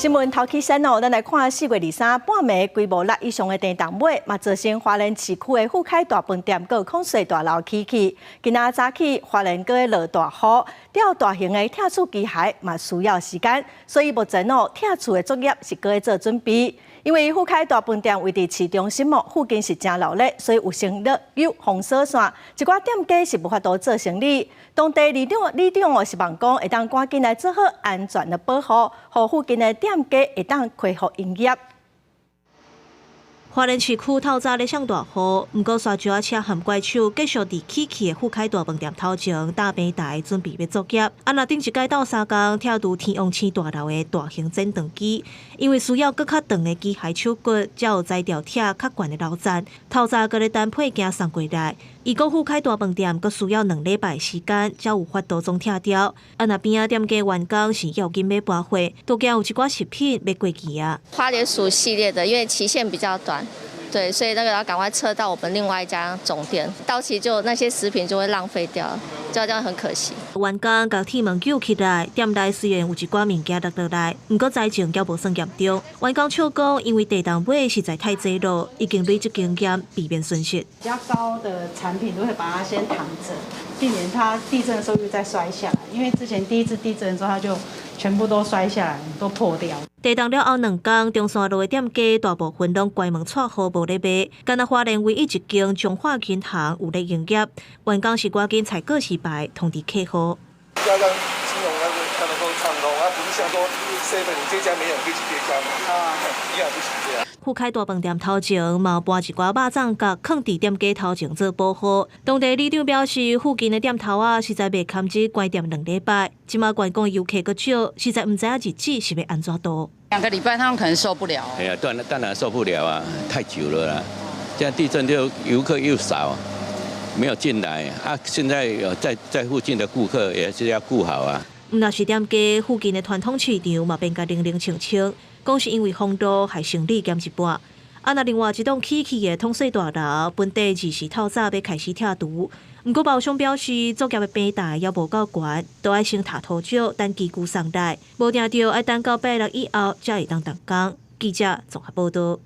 新聞頭起先哦，咱來看4月23半暝規模6以上的地動尾，嘛造成花蓮市區的富凱大飯店閣孔水大樓起去。今仔早起花蓮閣咧落大雨，吊大型的拆厝機械嘛需要時間，所以目前哦拆厝的作業是閣咧做準備。因為富凱大飯店位佇市中心哦，附近是誠鬧熱，所以有先設有封鎖線，一寡店家是無法度做生意。當地里長里長哦是望講會當趕緊來做好安全的保護，予附近的店家會當恢復營業。花蓮市區透早咧落大雨，毋過沙石仔車和怪手繼續佇起去的富凱大飯店頭前搭平台，準備欲作業。啊，若頂一擺鬥相共拆除天王星大樓的大型剪斷機，因為需要閣較長的機械手骨，才有才調拆較懸的樓層。透早閣咧等配件送過來，伊講富凱大飯店閣需要2禮拜時間，才有法度總拆掉。啊，若邊仔店家員工是要緊欲搬貨，都驚有一寡食品欲過期啊。花蓮薯系列的，因為期限比較短。對，所以那個要趕快撤到我們另外一家總店，到期就那些食品就會浪費掉，就這樣很可惜。員工共鐵門救起來，店內雖然有一寡物件落落來，毋過災情猶無算嚴重。員工笑講，因為地動尾實在太濟咯，已經累積經驗，避免損失。比較高的產品都會把它先躺著，避免它地震的時候又再摔下來。因為之前第一次地震的時候，它就全部都摔下來，都破掉。地動了後兩工，中山路的店家大部分攏關門掣戶，無咧賣。干焦花蓮唯一一間彰化銀行有咧營業，員工是趕緊採告示牌通知客戶。要讓金融那個才能夠暢通，啊，不是像說 seven 你這家沒有，可以去別家嘛，啊，一樣不行這樣。富凱大飯店頭前嘛搬一寡肉粽角，囥佇店家頭前做保護。當地里長表示，附近的店頭仔實在袂堪這關店2禮拜，這馬觀光遊客閣少，實在毋知影日子是欲按怎度。2個禮拜他們可能受不了。哎呀，當然當然受不了啊，太久了啦。現在地震就遊客又少，沒有進來啊。現在有在附近的顧客也是要顧好啊。毋但是店家，附近的傳統市場嘛變甲冷冷清清，講是因為封路害生理減一半。啊，若另外一棟起去的統稅大樓，本底24透早欲開始拆除，毋過包商表示，作業的平台猶無夠懸，都愛先踏土石，等機具送來，無定著愛等到拜六以後才會當動工。記者綜合報道。